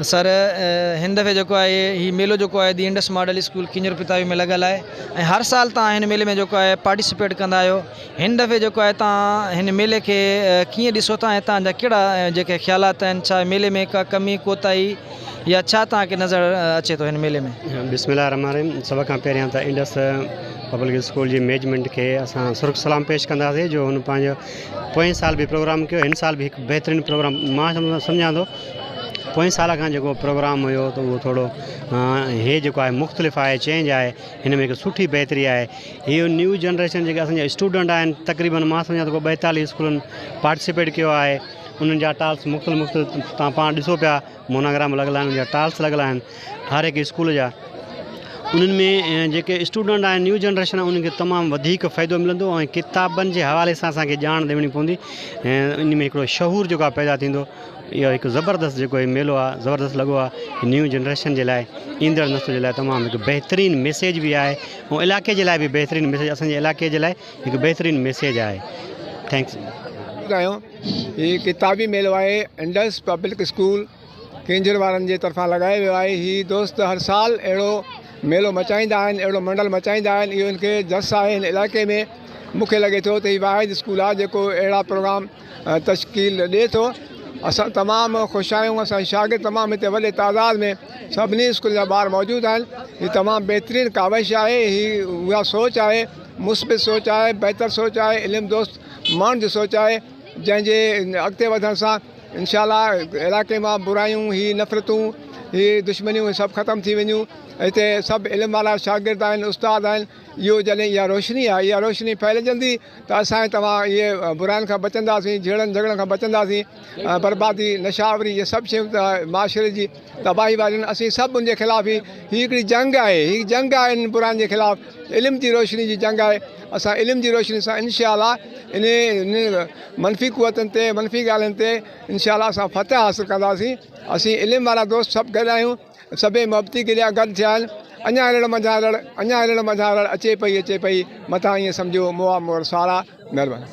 سر هن دفعي جيڪو آهي هي ميلو جيڪو آهي the Indus model school Kunjhar Pitafi ۾ لڳل آهي ۽ هر سال توهان هن ميلي ۾ جيڪو آهي پارٽيسپيٽ ڪندا آهيو هن دفعي جيڪو آهي توهان هن ميلي کي ڪيئن ڏسو ٿا ۽ توهان جا ڪهڙا جيڪي خيالات آهن ڇا ميلي ۾ ڪا ڪمي ڪوتاهي يا ڇا توهان کي نظر اچي ٿو هن ميلي ۾؟ بسم الله الرحمن الرحيم سڀ کان پهريان ته انڊس پبلڪ اسڪول جي مئنيجمينٽ کي اسان سرخ سلام پيش ڪنداسين جو هن پنهنجو پوئين سال به پروگرام ڪيو هن سال به هڪ بهترين پروگرام مان سمجهان ٿو پوئين سال کان جيڪو پروگرام هيو ته اهو ٿورو هي جيڪو آهي مختلف آهي چينج آهي هن ۾ هڪ سٺي بهتري آهي هي نيو جنريشن جيڪي اسانجا اسٽوڊنٽ آهن تقريبن مان سمجهان ٿو 42 اسڪولن پارٽيسپيٽ ڪيو آهي انهن جا ٽالس مختلف مختلف تان پاڻ ڏسو پيا مونوگرام لڳل آهن ان جا ٽالس لڳل آهن هر هڪ اسڪول جا انهن ۾ جيڪي اسٽوڊنٽ آهن نيو جنريشن آهي انهن کي تمام وڌيڪ فائدو ملندو ۽ ڪتابن جي حوالي سان اسانکي ڄاڻ ڏيڻي پوندي ۽ ان ۾ هڪڙو شعور جيڪو آهي پيدا ٿيندو اهو هڪ زبردست جيڪو هي ميلو آهي زبردست لڳو آهي نيو جنريشن جي لاء ايندڙ نسل جي لاء تمام هڪ بهترين ميسيج به آهي ۽ علائقي جي لاء به بهترين ميسيج اسانجي علائقي جي لاء هڪ بهترين ميسيج آهي thanks. آهيون هي ڪتابي ميلو آهي انڊس پبلڪ اسڪول ڪينجهر وارن جي طرفان لڳايو ويو آهي هي دوست هر سال اهڙو ميلو مچائيندا آهن اهڙو منڊل مچائيندا آهن اهو ان کي جس آهي هن علائقي ۾ مون کي لڳي ٿو ته هي واحد اسڪول آهي جيڪو اهڙا پروگرام تشڪيل ڏئي ٿو اسان تمام خوش آهيون اسان جا شاگرد تمام هتي وڏي تعداد ۾ سڀني اسڪولن جا ٻار موجود آهن هي تمام بهترين ڪاوش آهي هي اها سوچ آهي مثبت سوچ آهي بهتر سوچ آهي علم دوست ماڻهن جي سوچ آهي جنهن جي اڳتي وڌڻ سان انشاء الله علائقي مان برايون هي نفرتون هي دشمنيون سڀ ختم ٿي وينديون هتي سڀ علم وارا شاگرد آهن استاد آهن اهو جڏهن اها روشني آهي اها روشني ڦهلجندي ته اسان ۽ توهان اهي براين کان بچنداسين جهيڙن جهڳڙن کان بچنداسين بربادي نشا آوري اهي سڀ شيون ته معاشري جي تباهي واريون آهن اسين سڀ ان جي خلاف هي هي هڪڙي جنگ آهي هي جنگ آهي انهن براين جي خلاف علم جي روشني جي جنگ آهي اسان علم جي روشني سان انشاء الله انهي منفي قوتن تي منفي ڳالهين تي انشاء الله اسان فتح حاصل ڪنداسين اسين علم وارا دوست سڀ گڏ آهيون سڀئي محبتي گليا گڏ ٿيا آهن، اڃا رڙ منجهان رڙ، اڃا رڙ منجهان رڙ اچي پئي اچي پئي، متان ائين سمجهو مئا مور سارا. مهرباني.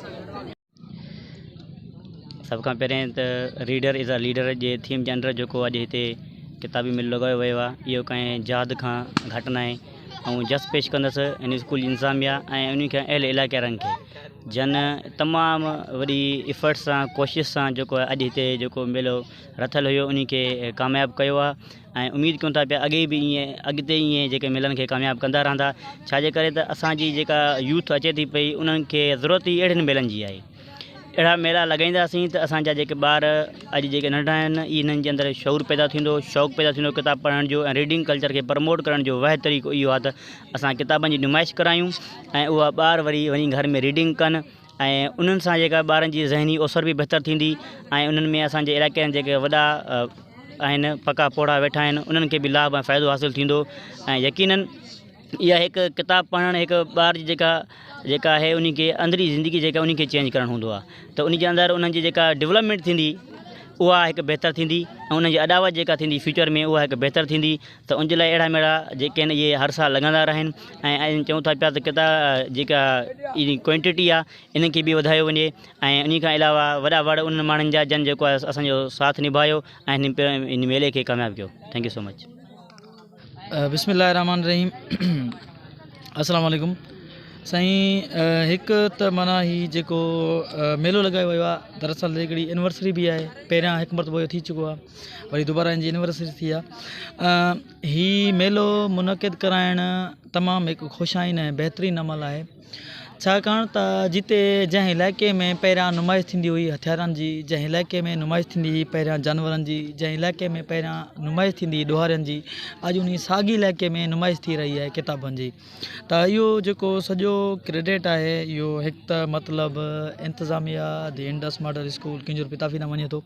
سڀ کان پهرين ته ريڊر از اي ليڊر جي ٿيم جي انڊر جيڪو اڄ هتي ڪتابي ميلو لڳايو ويو آهي اهو ڪنهن جهاد کان گهٽ ناهي ۽ جس پيش ڪندس ان اسڪول جي انتظاميا ۽ ان کان اهل علائقي وارن کي جن تمام وڏي افرٽ سان ڪوشش سان جيڪو آهي اڄ هتي جيڪو ميلو رٿيل هيو انهي کي ڪامياب ڪيو آهي ۽ اميد ڪيون ٿا پيا اڳي به ائين اڳتي ائين جيڪي ميلن کي ڪامياب ڪندا رهندا ڇاجي ڪري ته اسانجي جيڪا يوٿ اچي ٿي پئي انهن کي ضرورت ئي اهڙن ميلن جي آهي اهڙا ميلا لڳائينداسين ته اسانجا جيڪي ٻار اڄ جيڪي ننڍا آهن انهن جي اندر شعور پيدا ٿيندو شوق پيدا ٿيندو ڪتاب پڙهڻ جو ۽ ريڊنگ ڪلچر کي پرموٽ ڪرڻ جو واحد طريقو اهو آهي ته اسان ڪتابن جي نمائش ڪرايون ۽ اها ٻار وري وڃي گهر ۾ ريڊنگ ڪن ۽ انهن سان جيڪا ٻارن جي ذهني اوسر به بهتر ٿيندي ۽ انهن ۾ اسان جي علائقي جا جيڪي وڏا آهن پڪا پوڙها ويٺا آهن انهن کي به لاڀ ۽ فائدو حاصل ٿيندو ۽ يقينن اها هڪ ڪتاب پڙهڻ هڪ ٻار جي جيڪا جيڪا آهي ان کي اندري زندگي جيڪا ان کي چينج ڪرڻ هوندو آهي ته ان جي اندر انهن جي جيڪا ڊولپمينٽ ٿيندي اها هڪ بهتر ٿيندي ۽ انهن جي اڏاوت جيڪا ٿيندي فيوچر ۾ اها هڪ بهتر ٿيندي ته ان جي لاء اهڙا ميڙا جيڪي آهن اهي هر سال لڳندا رهن ۽ ۽ چئون ٿا پيا ته ڪتا جيڪا ڪوانٽٽي آهي ان کي به وڌايو وڃي ۽ ان کان علاوه وڏا وڙ انهن ماڻهن جا جن جيڪو آهي اسانجو ساٿ نڀايو ۽ هن ميلي کي ڪامياب ڪيو thank you so مچ. بسم الله الرحمن الرحيم السلام عليڪم سائين هڪ ته معنيٰ هي جيڪو ميلو لڳايو ويو آهي دراصل هڪڙي اينورسري به آهي پهريان هڪ مرتبو اهو ٿي چڪو آهي وري دوباره ان جي اينورسري ٿي آهي هي ميلو منعقد ڪرائڻ تمام هڪ خوش آئين ۽ بهترين عمل آهي ڇاڪاڻ ته جتي جنهن علائقي ۾ پهريان نمائش ٿيندي هئي هٿيارن جي جنهن علائقي ۾ نمائش ٿيندي هئي پهريان جانورن جي جنهن علائقي ۾ پهريان نمائش ٿيندي هئي ڏوهارين جي اڄ انهي ساڳي علائقي ۾ نمائش ٿي رهي آهي ڪتابن جي ته اهو جيڪو سڄو ڪريڊٽ آهي اهو هڪ ته مطلب انتظاميا the Indus model school Kunjhar Pitafi ڏانهن وڃي ٿو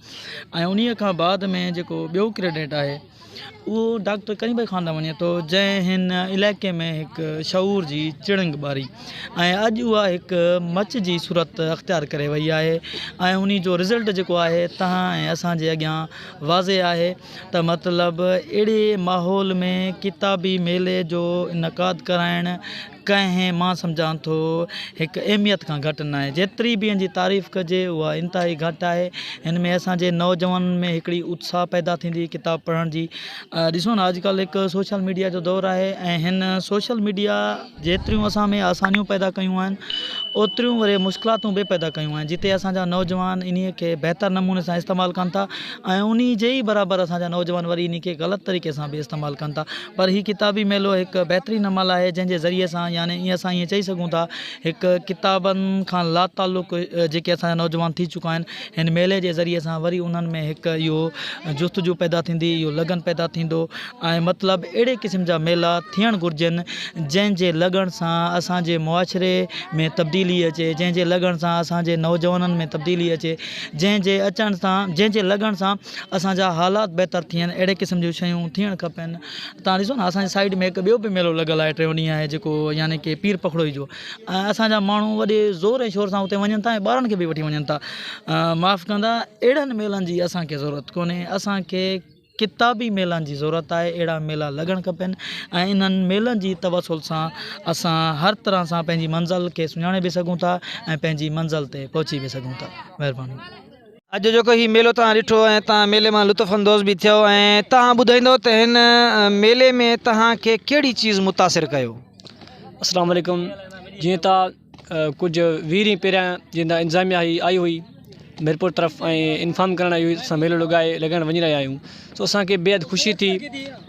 ۽ انهي کان بعد ۾ جيڪو ٻيو ڪريڊٽ آهي اهو ڊاڪٽر ڪريم بخش خان ڏانهن وڃي ٿو جنهن هن علائقي ۾ هڪ شعور جي چڻنگ ٻاري ۽ اڄ اها هڪ مچ جي صورت اختيار ڪري وئي آهي ۽ انهي جو رزلٽ جيڪو آهي توهان ۽ اسان جي اڳيان واضح آهي ته مطلب اهڙي ماحول ۾ ڪتابي ميلي جو انعقاد ڪرائڻ. ڪنهن مان سمجهان ٿو هڪ اهميت کان گهٽ ناهي جيتري به ان جي تعريف ڪجي اها انتهائي گهٽ آهي هن ۾ اسان جي نوجوانن ۾ هڪڙي اتساهه پيدا ٿيندي ڪتاب پڙهڻ جي ڏسو نه اڄڪلهه هڪ سوشل ميڊيا جو دور آهي ۽ هن سوشل ميڊيا جيتريون اسان ۾ آسانيون پيدا ڪيون آهن اوتريون وري مشڪلاتون به پيدا ڪيون آهن جتي اسان جا نوجوان انهي کي بهتر نموني سان استعمال ڪن ٿا ۽ انهي جي ئي برابر اسان جا نوجوان وري انهي کي غلط طريقي سان به استعمال ڪن ٿا پر هي ڪتابي ميلو هڪ بهترين عمل آهي جنهن جي ذريعي سان يعني ائين اسان ائين چئي سگهون ٿا هڪ ڪتابن کان لاتعلق جيڪي اسان جا نوجوان ٿي چڪا آهن هن ميلي جي ذريعي سان وري انهن ۾ هڪ اهو جستجو پيدا ٿيندي اهو لگن پيدا ٿيندو ۽ مطلب اهڙي قسم جا ميلا ٿيڻ گهرجن جنهن جي لڳڻ سان اسان جي معاشري ۾ تبديلي اچي جنهن جي لڳڻ سان اسان جي نوجوانن ۾ تبديلي اچي جنهن جي اچڻ سان جنهن جي لڳڻ سان اسان جا حالات بهتر ٿين اهڙي قسم جون شيون ٿيڻ کپن تان ڏسو نه اسان جي سائيڊ ۾ هڪ ٻيو به ميلو لڳل آهي ٽيون ڏينهن آهي جيڪو يعني ڪي پير پکڙوئي جو ۽ اسان جا ماڻهو وڏي زور ۽ شور سان اتي وڃن ٿا ۽ ٻارن کي به وٺي وڃن ٿا معاف ڪندا اهڙن ميلن جي اسان کي ضرورت ڪونهي اسان کي ڪتابي ميلن جي ضرورت آهي اهڙا ميلا لڳڻ کپن ۽ انهن ميلن جي توسل سان اسان هر طرح سان پنهنجي منزل کي سڃاڻي به سگهون ٿا ۽ پنهنجي منزل تي پهچي به سگهون ٿا مهرباني. اڄ جيڪو هي ميلو توهان ڏٺو ۽ توهان ميلي مان لطف اندوز به ٿيو ۽ توهان ٻڌائيندو ته هن ميلي ۾ توهان کي ڪهڙي چيز متاثر ڪيو؟ اسلام عليڪم جيئن ته ڪجهه ويهه ڏينهن پهريان جيئن ته انتظاميا هي آئي هئي ميرپور طرف ۽ انفارم ڪرڻ آئي هئي اسان ميلو لڳائي لڳائڻ وڃي رهيا آهيون سو اسان کي بيحد خوشي ٿي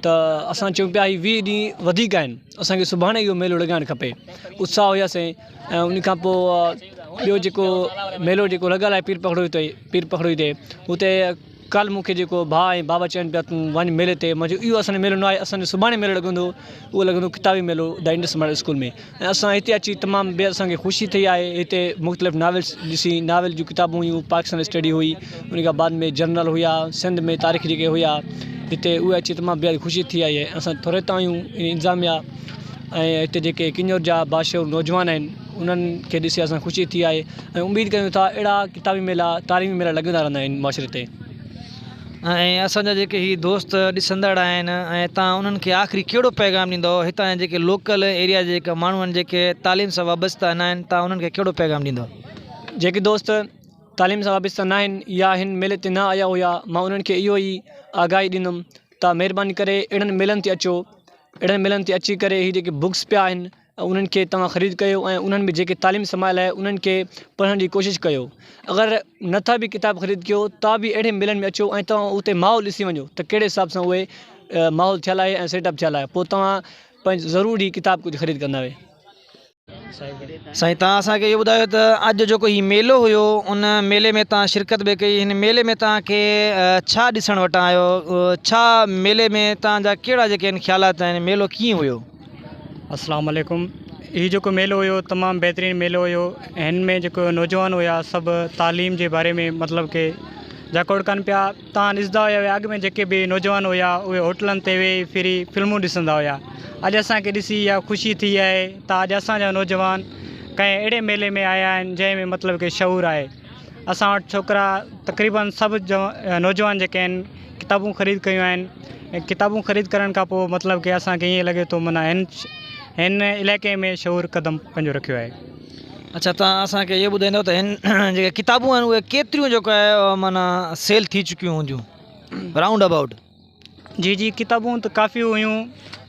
ته اسان چئون پيا هي ويهه ڏينهن وڌيڪ آهن اسان کي سڀاڻي اهو ميلو لڳائڻ کپي اتساهه هياسين ۽ ان کان پوء ٻيو جيڪو ميلو جيڪو لڳل آهي پير پکڙوئي تي پير پکڙوئي تي اتي ڪالهه مون کي جيڪو ڀاء ۽ بابا چون پيا تون وڃ ميلي تي مان چيو اهو اسان جو ميلو نه آهي اسان جو سڀاڻي ميلو لڳندو اهو لڳندو ڪتابي ميلو the Indus model school ۾ ۽ اسان هتي اچي تمام بيحد اسان کي خوشي ٿي آهي هتي مختلف ناولس ڏسي ناول جون ڪتابون هيون پاڪستان اسٽڊي هئي ان کان بعد ۾ جنرل هيا سنڌ ۾ تاريخ جيڪي هيا هتي اهي اچي تمام بيحد خوشي ٿي آهي اسان ٿورائتا آهيون انتظاميا ۽ هتي جيڪي ڪنجهور جا باشعور نوجوان آهن انهن کي ڏسي اسان خوشي ٿي آهي ۽ اميد ڪيون ٿا اهڙا ڪتابي ميلا تعليمي ميلا لڳندا رهندا آهن معاشري تي. ۽ اسان جا جيڪي هي دوست ڏسندڙ آهن ۽ تان انهن کي آخري ڪهڙو پيغام ڏيندؤ هتان جا جيڪي لوڪل ايريا جا جيڪا ماڻهو آهن جيڪي تعليم سان وابسته نه آهن تان انهن کي ڪهڙو پيغام ڏيندؤ. جيڪي دوست تعليم سان وابسته نه آهن يا هن ميلي تي نه آيا هيا مان انهن کي اهو ئي آگاهي ڏيندم ته مهرباني ڪري اهڙن ميلن تي اچو اهڙن ميلن تي اچي ڪري هي جيڪي بڪس پيا آهن انهن کي توهان خريد ڪيو ۽ انهن ۾ جيڪي تعليم سمايل آهي انهن کي پڙهڻ جي ڪوشش ڪيو اگر نٿا به ڪتاب خريد ڪيو ته به اهڙي ميلن ۾ اچو ۽ توهان اتي ماحول ڏسي وڃو ته ڪهڙي حساب سان اهي ماحول ٿيل آهي ۽ سيٽ اپ ٿيل آهي پوء توهان پنهنجو ضرور هي ڪتاب ڪجهه خريد ڪندا وي. سائين توهان اسان کي اهو ٻڌايو ته اڄ جيڪو هي ميلو هيو ان ميلي ۾ توهان شرڪت به ڪئي هن ميلي ۾ توهان کي ڇا ڏسڻ وٽان آيو ڇا ميلي ۾ توهان جا ڪهڙا جيڪي آهن خيالات آهن ميلو ڪيئن هيو؟ السلام عليڪم هي جيڪو ميلو هيو تمام بهترين ميلو هيو هن ۾ جيڪو نوجوان هيا سڀ تعليم جي باري ۾ مطلب ڪي جاکوڙ ڪن پيا تان ڏسندا هيا اڳ ۾ جيڪي به نوجوان هيا اهي هوٽلن تي ويهي ڦري فلمون ڏسندا هيا اڄ اسان کي ڏسي اها خوشي ٿي آهي ته اڄ اسان جا نوجوان ڪنهن اهڙي ميلي ۾ آيا آهن جنهن ۾ مطلب ڪي شعور آهي اسان وٽ ڇوڪرا تقريبن سڀ نوجوان جيڪي آهن ڪتابون خريد ڪيون آهن ۽ ڪتابون خريد ڪرڻ کان پوء مطلب ڪي اسان کي ائين لڳي ٿو معنيٰ هن هن علائقي ۾ شعور قدم پنهنجو رکيو آهي. اڇا توهان اسان کي اهو ٻڌائيندو ته هن جيڪي ڪتابون آهن اهي ڪيتريون جيڪو آهي معنيٰ سيل ٿي چڪيون هونديون رائونڊ ابائوٽ. جي جي ڪتابون ته ڪافي هيون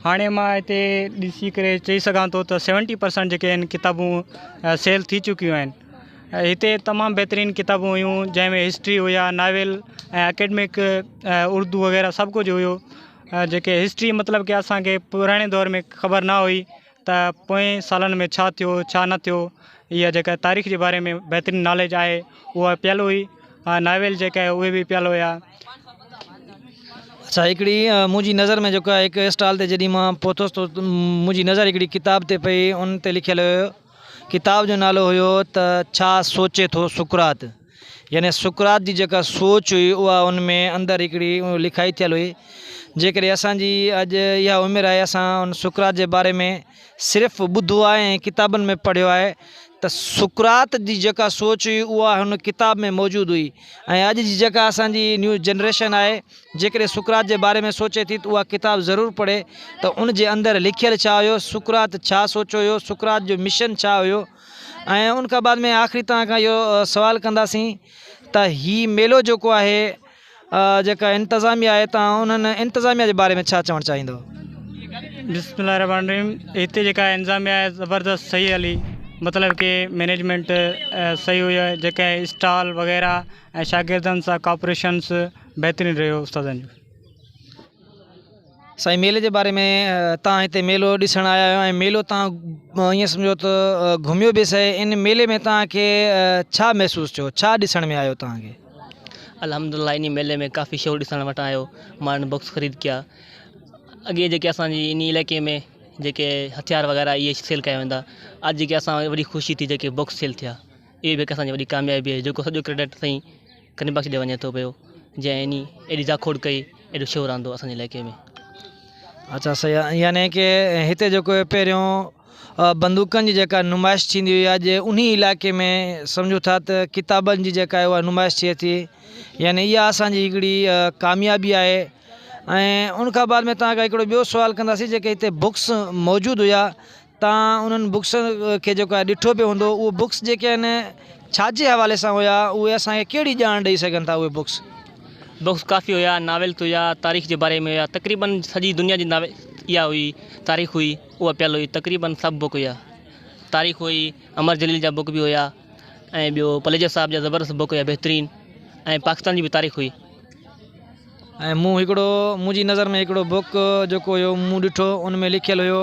هاڻي مان هتي ڏسي ڪري چئي سگهان ٿو ته سيونٽي پرسنٽ جيڪي آهن ڪتابون سيل ٿي چڪيون آهن هتي تمام بهترين ڪتابون هيون جنهن ۾ هسٽري هيا ناول ۽ اڪيڊمڪ اردو وغيره سڀ ڪجهه هيو جيڪي هسٽري مطلب ڪي اسان کي پراڻي دور ۾ خبر نه هئي ته پوئين سالن ۾ ڇا ٿيو ڇا نه ٿيو اها جيڪا تاريخ جي باري ۾ بهترين ناليج آهي اها پيل هئي ۽ ناول جيڪا آهي اهي به پيل هيا. اڇا هڪڙي منهنجي نظر ۾ جيڪو آهي هڪ اسٽال تي جڏهن مان پهتس ته منهنجي نظر هڪڙي ڪتاب تي پئي ان تي لکيل هيو ڪتاب جو نالو هيو ته ڇا سوچي ٿو سقراط يعني سقراط جي جيڪا سوچ هئي اها ان ۾ اندر هڪڙي لکائي ٿيل هئي. جيڪڏهن اسان جي اڄ اها عمر آهي اسان ان سقراط جي باري ۾ صرف ٻڌو آهي ۽ ڪتابن ۾ پڙهيو آهي ته سقراط جي جيڪا سوچ هئي اها هن ڪتاب ۾ موجود هئي ۽ اڄ جي جيڪا اسان جي نيو جنريشن آهي جيڪڏهن سقراط جي باري ۾ سوچي ٿي ته اها ڪتاب ضرور پڙهي ته ان جي اندر لکيل ڇا هيو سقراط ڇا سوچيو هيو سقراط جو مشن ڇا هيو ۽ ان کان بعد ۾ آخري توهان کان اهو سوال ڪنداسين ته هي ميلو جيڪو آهي جيڪا انتظاميا آهي توهان انهن انتظاميا جي باري ۾ ڇا چوڻ چاهيندو؟ بسم الله الرحمن الرحيم هتي جيڪا انتظاميا آهي زبردست صحيح هلي مطلب ڪي مئنيجمينٽ صحيح هئي جيڪا اسٽال وغيره ۽ شاگردن سان ڪوآپريشنس بهترين رهيو استادن جو. سائين ميلي جي باري ۾ تان هتي ميلو ڏسڻ آيا آهيو ۽ ميلو تان ائين سمجهو ته گهميو به سهي ان ميلي ۾ تان کي ڇا محسوس ٿيو ڇا ڏسڻ ۾ آيو تان کي؟ الحمدلله انهي ميلي ۾ ڪافي شيون ڏسڻ وٽان آيو ماڻهن بڪس خريد ڪيا اڳي جيڪي اسان جي انهي علائقي ۾ جيڪي هٿيار وغيره اهي سيل ڪيا ويندا اڄ جيڪي اسان وڏي خوشي ٿي جيڪي بڪس سيل ٿيا اهي به هڪ اسان جي وڏي ڪاميابي آهي جيڪو سڄو ڪريڊٽ سائين ڪريم بخش ڏي وڃي ٿو پيو جنهن انهي ايڏي جاکوڙ ڪئي ايڏو شور آندو اسان جي علائقي ۾. اڇا صحيح آ يعني ڪي هتي جيڪو پهريون بندوقن جي جيڪا نمائش ٿيندي هئي اڄ انهي علائقي ۾ سمجهو ٿا ته ڪتابن جي جيڪا آهي اها نمائش ٿئي ٿي يعني اها اسان جي هڪڙي ڪاميابي آهي ۽ ان کان بعد ۾ توهان کان هڪڙو ٻيو سوال ڪنداسين جيڪي هتي بڪس موجود هيا توهان انهن بڪس کي جيڪو آهي ڏٺو به هوندو اهي بڪس جيڪي آهن ڇا جي حوالي سان هيا اهي اسان کي ڪهڙي ڄاڻ ڏئي سگهن ٿا اهي بڪس. بڪس ڪافي هيا ناولس هيا تاريخ جي باري ۾ هيا تقريبن سڄي دنيا جي ناول اها هئي تاريخ هئي اها پيل هئي تقريبن سڀ بڪ هيا تاريخ هئي امر جليل جا بڪ به هيا ۽ ٻيو پليجو صاحب جا زبردست بڪ هيا بهترين ۽ پاڪستان جي به تاريخ هئي. ۽ مون هڪڙو منهنجي نظر ۾ هڪڙو بڪ جيڪو هيو مون ڏٺو ان ۾ لکيل هيو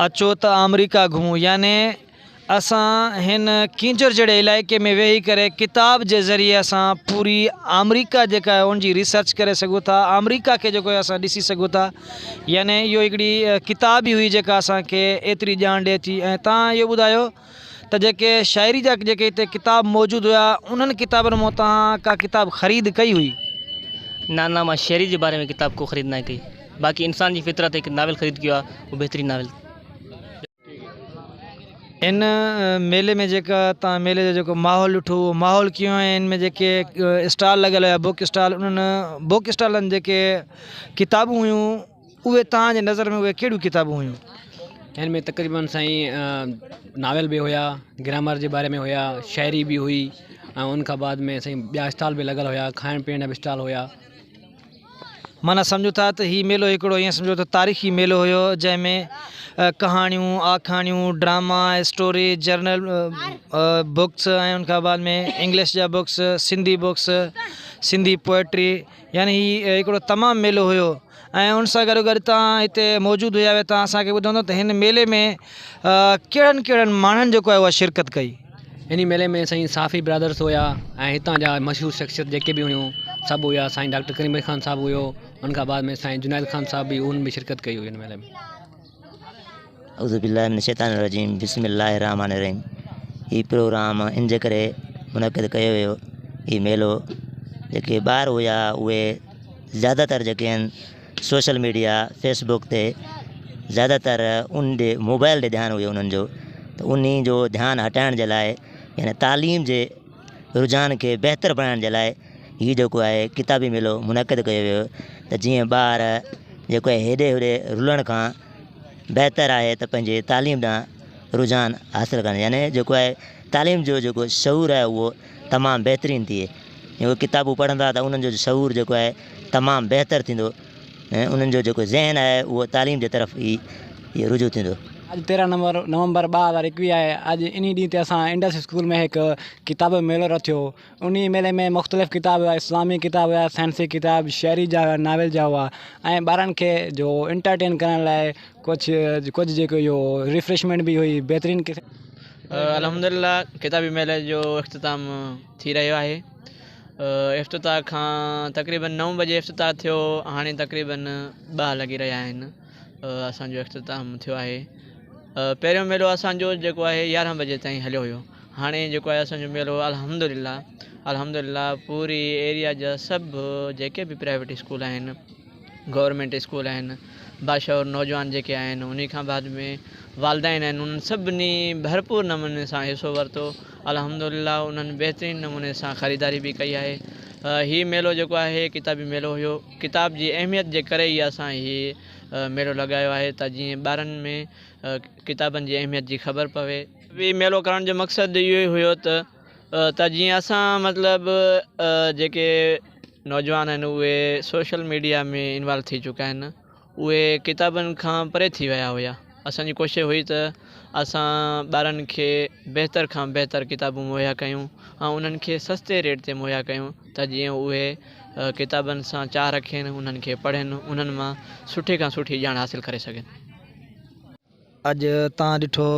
اچو ته آمريڪا گهمون يعني اسان هن ڪينجهر جهڙي علائقي ۾ ويهي ڪري ڪتاب جي ذريعي اسان پوري آمريڪا جيڪا آهي ان جي ريسرچ ڪري سگهون ٿا آمريڪا کي جيڪو آهي اسان ڏسي سگهون ٿا يعني اهو هڪڙي ڪتاب ئي هئي جيڪا اسان کي ايتري ڄاڻ ڏئي ٿي ۽ تان اهو ٻڌايو ته جيڪي شاعري جا جيڪي هتي ڪتاب موجود هيا انهن ڪتابن مان توهان ڪا ڪتاب خريد ڪئي هئي؟ نه نه مان شاعري جي باري ۾ ڪتاب ڪو خريد ناهي ڪئي. باقي انسان جي فطرت هڪ ناول خريد ڪيو آهي اهو بهترين ناول. ان ميلي ۾ جيڪا تان ميلي جو جيڪو ماحول ڏٺو اهو ماحول ڪيئن هو ۽ ان ۾ جيڪي اسٽال لڳل هيا بڪ اسٽال انهن بڪ اسٽالن جيڪي ڪتابون هيون اهي تان جي نظر ۾ اهي ڪهڙيون ڪتابون هيون؟ هن ۾ تقريبن سائين ناول به هيا گرامر جي باري ۾ هيا شاعري به هئي ۽ ان کان بعد ۾ سائين ٻيا اسٽال به لڳل هيا کائڻ پيئڻ جا به اسٽال هيا. معنيٰ سمجهو ٿا ته هي ميلو هڪڙو ائين سمجهو ته تاريخي ميلو هيو جنهن ۾ ڪهاڻيون، آکاڻيون، ڊراما، اسٽوري، جرنل بڪس ۽ ان کان بعد ۾ انگلش جا books, Sindhi books, Sindhi poetry يعني هي هڪڙو تمام ميلو هيو ۽ ان سان گڏو گڏ تان هتي موجود هيا تان اسان کي ٻڌندو ته هن ميلي ۾ ڪهڙن ڪهڙن ماڻهن جيڪو آهي اها شرڪت ڪئي. انهي ميلي ۾ سائين صحافي برادرس هيا ۽ هتان جا مشهور شخصيت جيڪي به هيون سڀ هيا سائين ڊاڪٽر ڪريم بخش خان صاحب هيو ان کان بعد ۾ سائين جنيد خان صاحب به انهن به شرڪت ڪئي هئي ان ميلي ۾. اعوذ بالله من الشيطان الرجيم بسم الله الرحمن الرحيم هي پروگرام ان جي ڪري منعقد ڪيو ويو هي ميلو جيڪي ٻار هيا اهي زياده تر جيڪي آهن سوشل ميڊيا فيس بڪ تي زياده تر ان ڏي موبائل ڏي ڌيان هيو انهن جو ته انهي جو ڌيان هٽائڻ جي لاء يعني تعليم جي رجحان کي بهتر بڻائڻ جي لاء هي جيڪو آهي ڪتابي ميلو منعقد ڪيو ويو ته جيئن ٻار جيڪو آهي هيڏي هوڏي رلڻ کان بهتر آهي ته پنهنجي تعليم ڏانهن رجحان حاصل ڪن يعني جيڪو آهي تعليم جو جيڪو شعور آهي اهو تمام بهترين ٿئي. اهي ڪتابون پڙهندا ته انهن جو شعور جيڪو آهي تمام بهتر ٿيندو ۽ انهن جو جيڪو ذهن آهي اهو تعليم جي طرف ئي رجوع ٿيندو. اڄ 13 نمبر نومبر 2021 آهي اڄ انهي ڏينهن تي اسان انڊس اسڪول ۾ هڪ ڪتاب جو ميلو رٿيو انهي ميلي ۾ مختلف ڪتاب هيا اسلامي ڪتاب هيا سائنسي ڪتاب شاعري جا هيا ناول جا هئا ۽ ٻارن کي جو انٽرٽين ڪرڻ لاء ڪجهه ڪجهه جيڪو اهو ريفريشمينٽ به هئي بهترين قسم. الحمدلله ڪتابي ميلي جو اختتام ٿي رهيو آهي افتتاح کان تقريبن نو بجي افتتاح ٿيو هاڻي تقريبن ٻه لڳي رهيا آهن اسانجو اختتام ٿيو آهي پهريون ميلو اسانجو جيڪو آهي يارهن بجي تائين هليو هيو هاڻي جيڪو آهي اسانجو ميلو الحمد لله الحمد لله پوري ايريا جا سڀ جيڪي به پرائيويٽ اسڪول آهن گورنمينٽ اسڪول آهن، باشعور نوجوان جيڪي آهن انهي کان بعد ۾ والدين آهن انهن سڀني ڀرپور نموني سان حصو ورتو الحمدلله انهن بهترين نموني سان خريداري به ڪئي آهي هي ميلو جيڪو آهي ڪتابي ميلو هيو ڪتاب جي اهميت جي ڪري ئي اسان هي ميلو لڳايو آهي ته جيئن ٻارن ۾ ڪتابن جي اهميت جي خبر پوي. هي ميلو ڪرڻ جو مقصد اهو ئي هيو ته ته جيئن اسان مطلب جيڪي نوجوان آهن اهي سوشل ميڊيا ۾ انوالو ٿي چڪا آهن اهي ڪتابن کان پري ٿي ويا هيا اسان جي ڪوشش هئي ته اسان ٻارن کي بهتر کان بهتر ڪتابون مهيا ڪيون ۽ انهن کي سستي ريٽ تي مهيا ڪيون ته جيئن اهي ڪتابن سان چاهه رکين انهن کي پڙهن انهن مان سٺي کان سٺي ڄاڻ حاصل ڪري سگهن. اڄ تان ڏٺو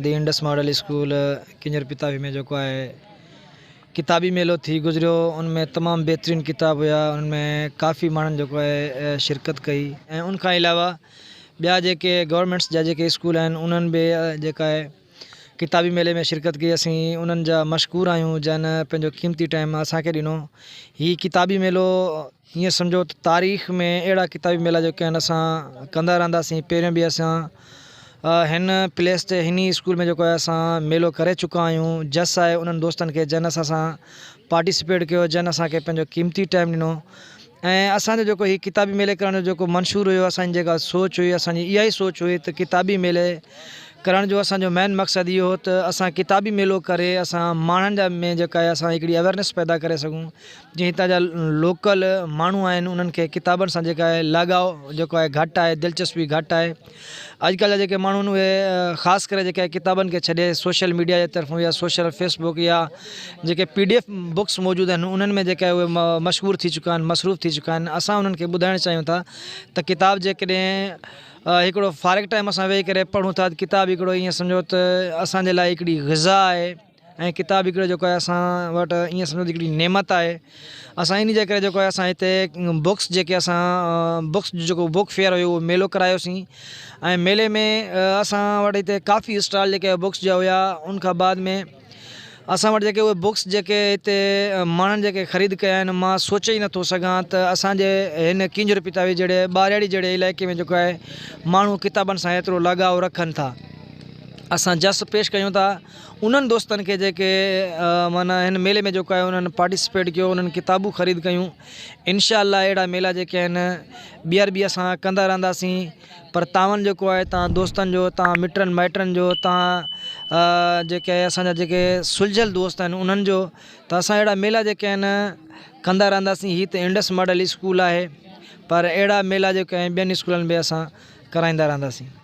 the Indus model school Kunjhar Pitafi ۾ جيڪو آهي ڪتابي ميلو ٿي گذريو ان ۾ تمام بهترين ڪتاب هيا ان ۾ ڪافي ماڻهن جيڪو آهي شرڪت ڪئي ۽ ان کان علاوه ٻيا جيڪي گورنمينٽس جا جيڪي اسڪول آهن انهن به جيڪا آهي ڪتابي ميلي ۾ شرڪت ڪئي اسين انهن جا مشڪور آهيون جن پنهنجو قيمتي ٽائيم اسان کي ڏنو هي ڪتابي ميلو ائين سمجهو ته تاريخ ۾ اهڙا ڪتابي ميلا جيڪي آهن اسان ڪندا رهنداسين پهريون به اسان هن پليس تي هن ئي اسڪول ۾ جيڪو آهي اسان ميلو ڪري چڪا آهيون جس آهي انهن دوستن کي جن اسان سان پارٽيسپيٽ ڪيو جن اسان کي پنهنجو قيمتي ٽائيم ڏنو ۽ اسان جو جيڪو هي ڪتابي ميلي ڪرڻ جو جيڪو منشور هيو اسان جي جيڪا سوچ هئي اسان جي اها ئي سوچ هئي ته ڪتابي ميلي ڪرڻ جو اسان جو مين مقصد اهو هو ته اسان ڪتابي ميلو ڪري اسان ماڻهن جا ۾ جيڪا آهي اسان هڪڙي اويرنيس پيدا ڪري سگهون جيئن هتان جا لوڪل ماڻهو آهن انهن کي ڪتابن سان جيڪا آهي لڳاء جيڪو آهي گهٽ آهي دلچسپي گهٽ آهي اڄڪلهه جا جيڪي ماڻهو آهن اهي خاص ڪري جيڪي ڪتابن کي ڇڏي سوشل ميڊيا جي طرفون يا سوشل فيس بڪ يا جيڪي پي ڊي ايف بڪس موجود آهن انهن ۾ جيڪا اهي مشغول ٿي چڪا آهن مصروف ٿي چڪا آهن اسان انهن کي ٻڌائڻ چاهيون ٿا ته ڪتاب جيڪڏهن هڪڙو فارغ ٽائيم اسان ويهي ڪري پڙهون ٿا ڪتاب هڪڙو ائين سمجهو ته اسان جي لاء هڪڙي غذا آهي ۽ ڪتاب هڪڙو جيڪو آهي اسان وٽ ائين سمجهو ته هڪڙي نعمت آهي اسان ان جي ڪري جيڪو آهي اسان هتي بڪس جيڪي اسان بڪس جو جيڪو بڪ فيئر هيو اهو ميلو ڪرايوسين ۽ ميلي ۾ اسان وٽ هتي ڪافي اسٽال جيڪي بڪس جا هيا ان کان بعد ۾ اسان وٽ جيڪي اهي بڪس جيڪي هتي ماڻهن جيڪي خريد ڪيا آهن مان سوچي ئي نٿو سگهان ته اسانجي هن ڪينجهر پتافي جهڙي ٻهراڙي جهڙي علائقي ۾ جيڪو آهي ماڻهو ڪتابن سان ايترو لڳاء رکن ٿا اسان جس پيش ڪيون ٿا انهن دوستن کي جيڪي معنيٰ هن ميلي ۾ جيڪو آهي انهن پارٽيسپيٽ ڪيو انهن ڪتابون خريد ڪيون انشاء الله اهڙا ميلا جيڪي آهن ٻيهر به اسان ڪندا رهنداسين پر تعاون جيڪو آهي تان دوستن جو تان مٽن مائٽن جو تان جيڪي اسان جا جيڪي سلجهيل دوست آهن انهن جو ته اسان اهڙا ميلا جيڪي آهن ڪندا رهنداسين هي ته انڊس ماڊل اسڪول آهي پر اهڙا ميلا جيڪي آهن ٻين اسڪولن ۾ اسان ڪرائيندا رهنداسين.